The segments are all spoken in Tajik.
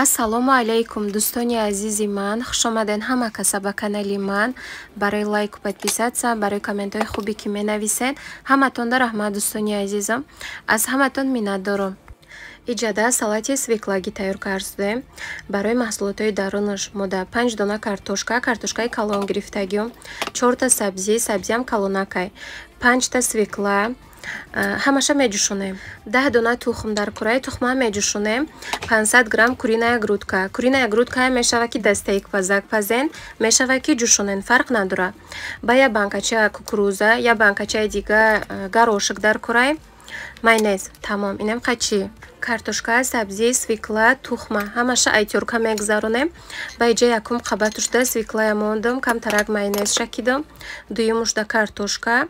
Ассалому алайкум, дӯстони азизи ман, хушомаден ҳама каса ба канали ман. Барои лайку подписаться, барои комментҳои хубе ки менависен, ҳаматонда раҳмат, дӯстони азизам. Аз ҳаматон миннатдорам. Иҷада салати свеклагӣ тайёр кардем. Барои маҳсулотҳои дарунаш мода 5 дона картошка, картошкаи калон гирифтагиём, 4та сабзӣ, сабзиам калонакай, 5та свекла, ҳамаша меҷӯшонем. 10 дона тухм дар кураи тухма меҷӯшонем. 500 грамм куриная грудка. Куриная грудка мешава ки дастаик пазак пазен, мешава ки ҷӯшонен, фарқ надора. Ба я банкача кукуруза, я банкачаи дига горошек дар курай, майонез. Тамом, инам қачи. Картошка, сабзӣ, свекла, тухма ҳамаша айтёрка мегузаронем. Ба иҷа якум қабатушда свеклая мондам, камтарак майонез шакидам, дуюмушда картошка,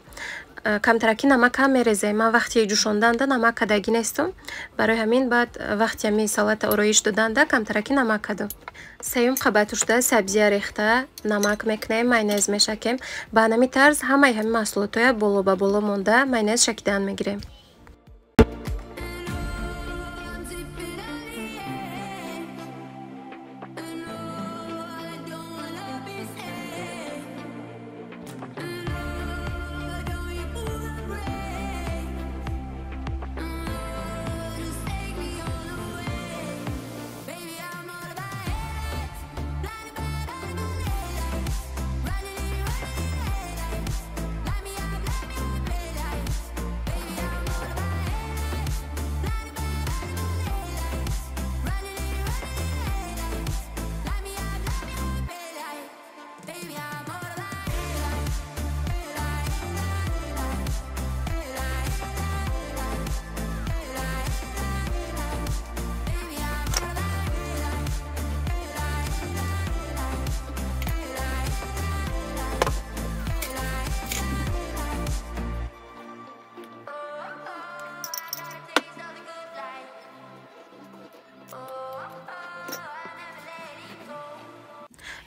камтараки намакам мерезем. Ман вақти ҷӯшонданда намак кадагӣ нестам, барои ҳамин баъд вақти ҳамин салата ороиш доданда камтараки намак кадам. Сеюм қабатушда сабзия рехта намак мекунем, майонез мешакем. Ба ҳамин тарз ҳамаи ҳамин маҳсулотҳоя боло ба боло монда майонез шакидан мегирем.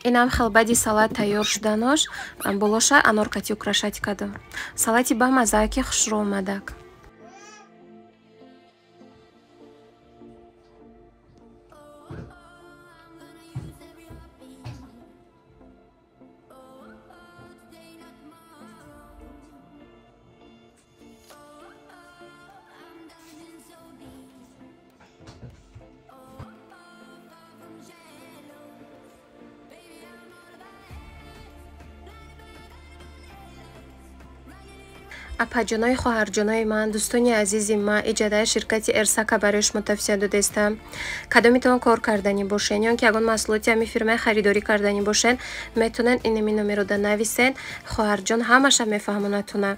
Инам хел баъди салат тайёр шуданош болоша анор кати украшать кардам. Салати бамазза ки хушрӯ омадак. Апаҷонои хоҳарҷонои ман, дӯстони азизи ман, иҷадаи ширкати Эрсака барои шумо тавсия додестам. Кадомитон кор карданӣ бошен ё ки ягон маҳсулоти ҳамин фирмаи харидорӣ карданӣ бошен, метавонед инами номерода нависен. Хоҳарҷон ҳамаша мефаҳмонатона.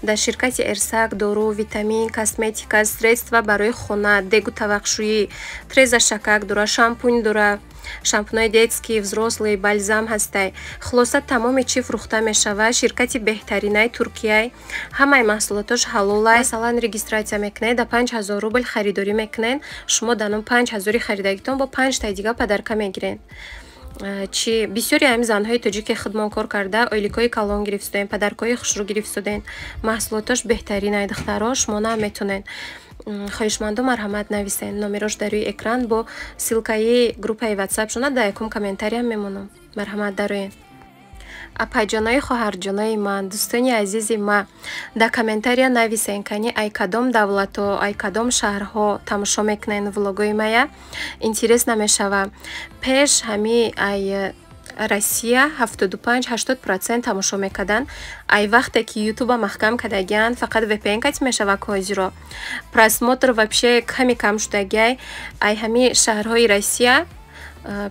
Дар ширкати Эрсак дору, витамин, косметика, средства барои хона, дегу тавақшӯӣ, треза шакак дора, шампунь дора, шампунои детский, взрослый, бальзам ҳастай. Хулоса тамоми чӣ фурӯхта мешавад. Ширкати беҳтаринаи Туркияй. Ҳамаи маҳсулотош ҳалолай. Масалан, регистрация мекунед, да 5000 рубл харидорӣ мекунед, шумо дар ном 5000 харидагитон бо 5таи дига подарка мегиред. Чи бисёри ҳамин занҳои тоҷике худмон кор карда, ойликҳои калон гирифтодем, подаркҳои хушрӯ гирифтодем. Маҳсулотош беҳтаринай, духтаро, шумо наметонед. Хоҳишмандо марҳамат нависен. Номерош дар рӯи экран бо ссылкаи группаи WhatsApp шона дар якум комментариям мемонам. Марҳамат дароен. Апаҷонои хоҳарҷонои ман, дӯстони азизи ман, дар комментария нависен, кани ай кадом давлатҳо, ай кадом шаҳрҳо тамошо мекунен влогои мая. Интерес намешава. Пеш ҳами ай Россия 75-80% тамошо мекарданд. Ай вақте ки ютуба маҳкам кардагиянд, фақат VPN кати мешава козиро. Просмотр вообще ками кам шудагиай. Ай ҳами шаҳрҳои Россия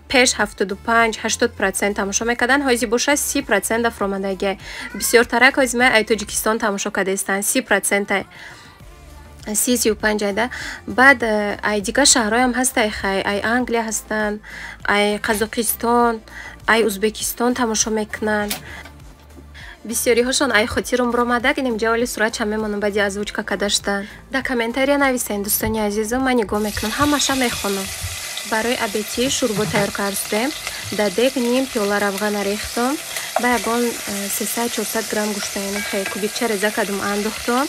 пеш 75-80% тамошо мекарданд, ҳози боша 30% дафромадагиай. Бисёртарак ҳози май ай Тоҷикистон тамошо кардаистанд, 30%. 35 айда. Баъд ай дигар шаҳрҳоям ҳастай, хай, ай Англия ҳастанд, ай Қазоқистон, ай Узбекистон тамошо мекунанд. Бисёриҳошон ай хотирум биромадак, инем ҷаволи суратча мемонам баъди озвучка карда шудан. Дар комментария нависен, дӯстони азизам, ман нигоҳ мекунам, ҳамаша мехонам. Барои абетӣ шӯрбо тайёр кардем. Дар дег ним пиёла равғана рехтам. Ба ягон 300-400 грамм гӯшта, яъне хеле кубикча реза кардам, андохтам.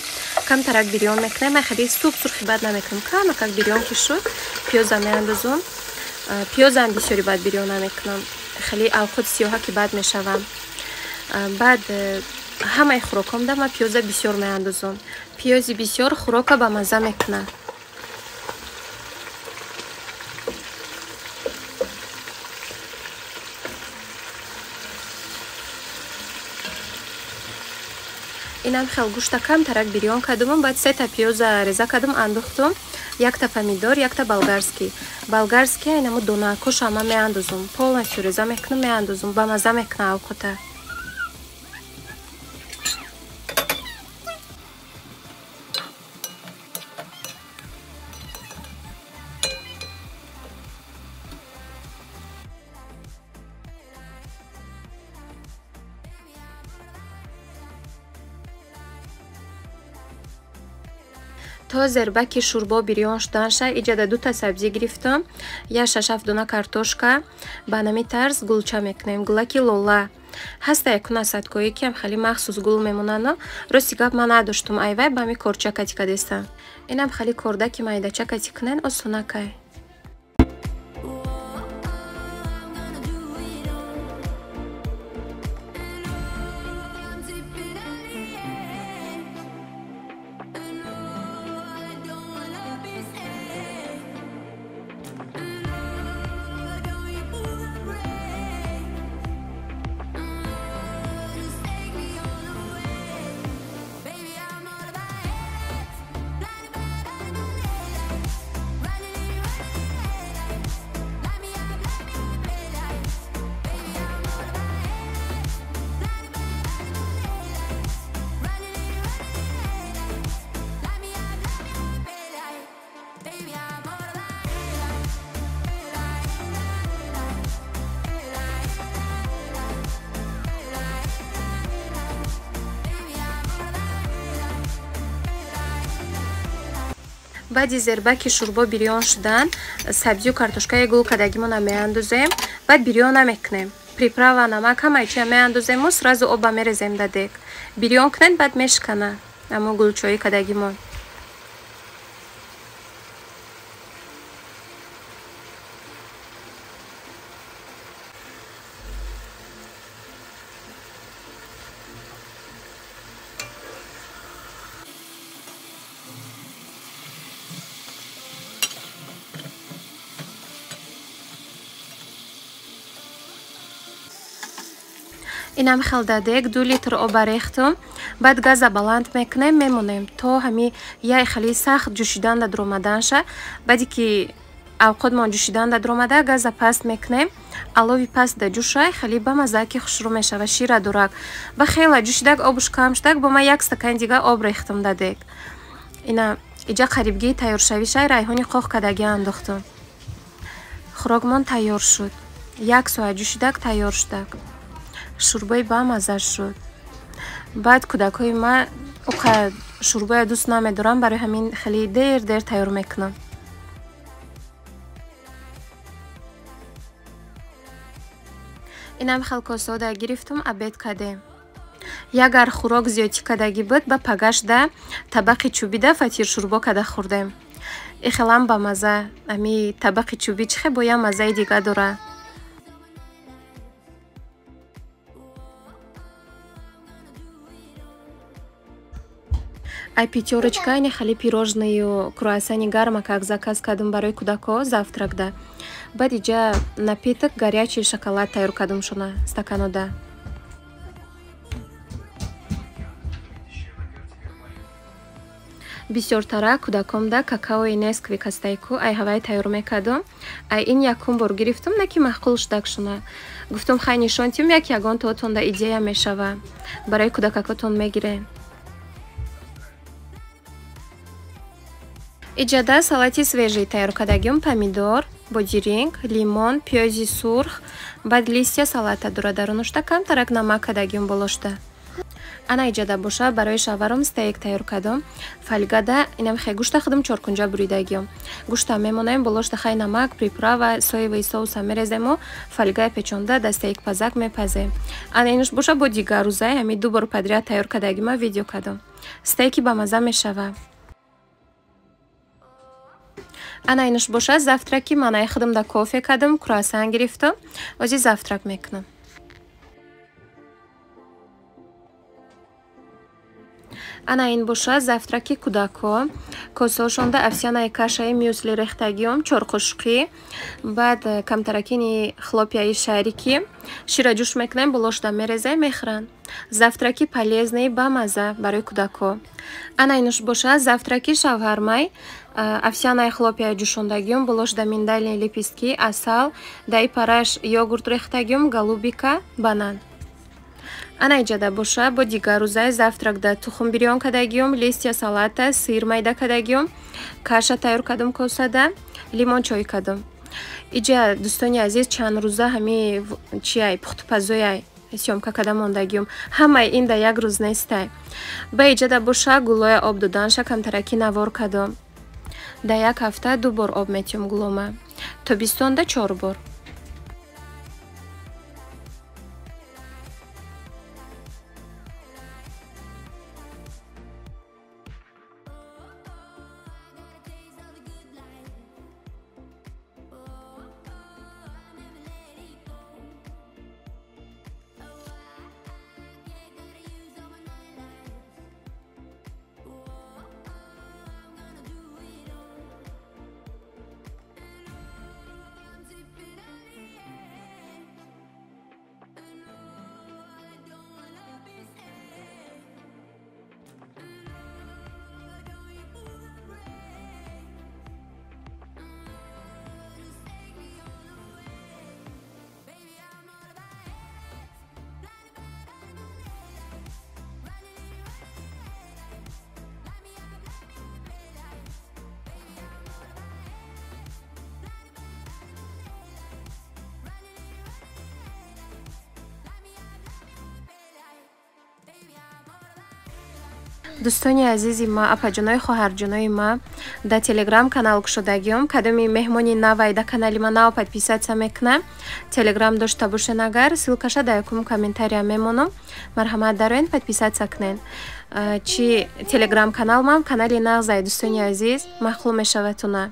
Камтарак бирён мекунем. Ман хеле суп сурхи бад намекунам. Камакак бирён ки шуд, пиёза меандозам. Пиёзам бисёри баъд бирён намекунам. Хеле авқот сиёҳа ки бад мешавам. Баъд ҳамаи хӯрокҳомда ман пиёза бисёр меандозам. Пиёзи бисёр хӯрока ба мазза мекунад. Инам хел гӯшта камтарак бирён кардумам, баъд сета пиёза реза кардум, андохтум, якта помидор, якта болгарский. Болгарский инамо донакоша ман меандозум, полностью реза мекунам, меандозум, ба мазза мекунад авқота. То зербаки шӯрбо бирён шуданша иҷада дута сабзӣ гирифтам, я шаш-ҳафт дона картошка. Ба нами тарз гулча мекунем, гулаки лола. Ҳаста якуна садкоӣ ки ам хеле махсус гул мемонанд. Рости гап ман надоштум, айвай ба ҳами корча кати кадестам. Инам хеле кордаки майдача кати кунен осонакай. Баъди зербаки шӯрбо бирён шудан, сабзию картошкаи гул кардагимона меандозем, баъд бирён намекунем. Приправа, намак, ҳамаи чия меандозему сразу оба мерезем дар дег. Бирён кунед, баъд мешикана амо гулчои кардагимон. Инам хел дадек 2 литр оба рехтум, баъд газа баланд мекунем, мемонем то ҳами яй хеле сахт ҷӯшидан дадромаданша. Баъде ки авқотмон ҷӯшидан дадромада, газа паст мекунем, алови паст да ҷӯшай, хеле ба маззаки хушрӯ мешава, шира дурак. Ба хела ҷӯшидак обуш кам шудак, бо ман як стакан дига об рехтум дадек. Ина иҷа қарибгии тайёршавишай райҳони қоқ кардагӣ андохтум. Хӯрокмон тайёр шуд. Як соат ҷӯшидак тайёр шудак. Шӯрбои бамазза шуд. Баъд кӯдакҳои ман оқа шӯрбоя дӯст намедорам, барои ҳамин хеле дер дер тайёр мекунам. Инам хел косода гирифтум, обед кардем. Ягар хӯрок зиёдтӣ кардагӣ буд, ба пагашда табақи чӯбида фатир шӯрбо карда хӯрдем. И хелам бамазза, ами табақи чӯбӣ чӣ хел боям маззаи дига дора. Ай пятёрочка ини хеле пирожныю круассани гарма как заказ кардум барои кӯдакҳо завтракда. Баъд иҷа напиток горячий шоколад тайёр кардум шуна стаканода. Бисёртара кӯдакомда какаои Несквик ҳастайку ай ҳавай тайёр мекардум. Ай ин якум бор гирифтум, на ки маъқул шудак шуна. Гуфтум хай нишон тим, як ягон тоотонда идея мешава. Барои кӯдакакотон мегирем. Иҷада салати свежий тайёр кардагиум: помидор, бодиринг, лимон, пиёзи сурх, баъд листья салата дора дарунушта, камтарак намак кардагиум болошта. Ана иҷада боша барои шаваром стейк тайёр кардум. Фольгада инам хе гӯшта худам чоркунҷа буридагиум. Гӯшта мемонаем болошта хай намак, приправа, соевый соуса мерезему, фольгая печонда да стейк пазак мепазем. Ана инуш боша бо дигар рӯзай ҳами ду бор подряд тайёр кардагима видео кардум. Стейки бамазза мешава. Ана инаш боша завтраки ман ай худам да кофе кардам, круассан гирифтам. Ози завтрак мекунам. Ана ин боша завтраки кӯдако. Косаошонда овсяная кашаи мюсли рехтагиём, 4 қошуқӣ, баъд камтаракини хлопьяи шарики, шира ҷӯш мекунем, болошда мерезем, мехӯранд. Завтраки полезный, бамаза барои кӯдако. Ана инуш боша завтраки шавҳармай, овсяная хлопья ҷӯшондагиём, болошда миндальные лепестки, асал, даи параш йогурт рехтагиём, голубика, банан. Ана иҷада боша бо дигар рӯзаи завтракда тухм бирён кардагиём, листья салата, сыр майда кардагиём, каша тайёр кардам косада, лимон чой кардам. Иҷа дӯстони азиз чанд рӯза ҳами чиай пухтупазояй съёмка карда мондагиём. Ҳамаи ин да як рӯз нестай. Ба иҷада боша гулоя об доданша камтараки навор кардам. Да як ҳафта 2 бор об метиём гулома. Тобистонда 4 бор. Дӯстони азизи ма, апаҷонои хоҳарҷонои ма, дар телеграм канал кушодагиём. Кадоми меҳмони навай да канали ма нав подписаться мекунам, телеграм дошта бошен агар, ссылкаша дар якум комментария мемонам. Марҳамат дароен, подписаться кунен. Чи телеграм канал мам канали нағзай, дӯстони азиз, маъқул мешавадтуна.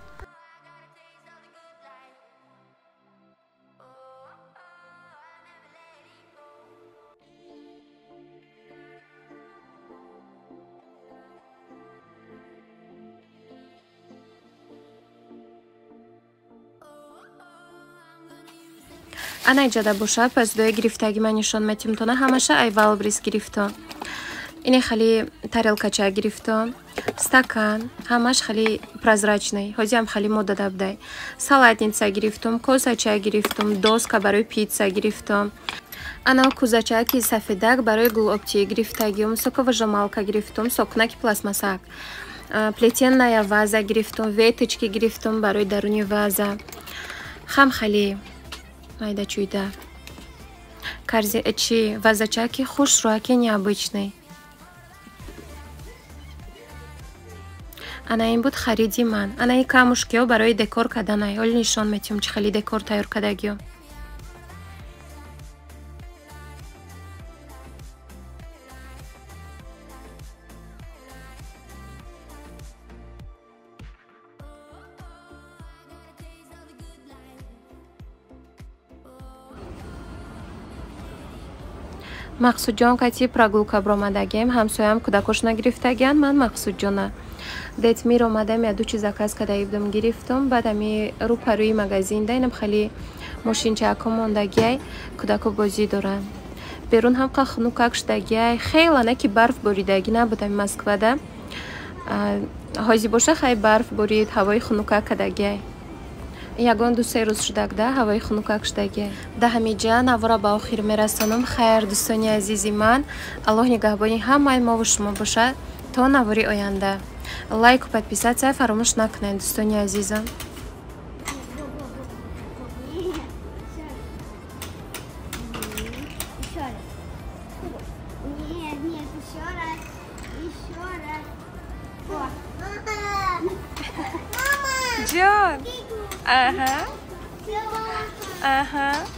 Ана иҷада боша пасдои гирифтаги ман нишон метимтона, ҳамаша ай Wildberries гирифтам. Ине хали тарелкача гирифтам, стакан, ҳамаш хали прозрачный, ҳозиам хали мода дабдай. Салатница гирифтам, косача гирифтам, доска барои пицца гирифтам. Ана кузачаки сафедак барои гулобтӣ гирифтагиум, соковыжималка гирифтам, сокунаки пластмассак. Плетеная ваза гирифтам, веточки гирифтам барои даруни ваза. Хам хали майда чуйда. Чи вазачаки хушрӯаки необычный. Ана ин буд хариди ман. Ана ин камушкиҳо барои декор карданай. Ҳоли нишон метиҳам чӣ хели декор тайёр кардагиё. Мақсудҷон кати прогулка баромадагем, ҳамсоям кӯдакошона гирифтагиан, ман Мақсудҷона. Детмир омадам, я ду чиз заказ карда будам, гирифтам. Баъд ами рӯпарӯи магазин да инам хеле мошинчако мондагиай, кӯдако бозӣ доранд. Берун ҳам қа хунукак шудагиай, хеле на ки барф боридагӣ набуд ами Москвада. Ҳози боша хай барф борид, ҳавои хунукак кардагиай. Ягон 2-3 рӯз шудак да ҳавои хунукак шудагиай. Да ҳамиҷа навора ба охир мерасонам. Хайр, дӯстони азизи ман, Аллоҳ нигаҳбони ҳамаи мову шумо бошад. То навори оянда. Лайку подписаться фаромӯш накунед, дӯстони азизам. Джон! Ага. Ага.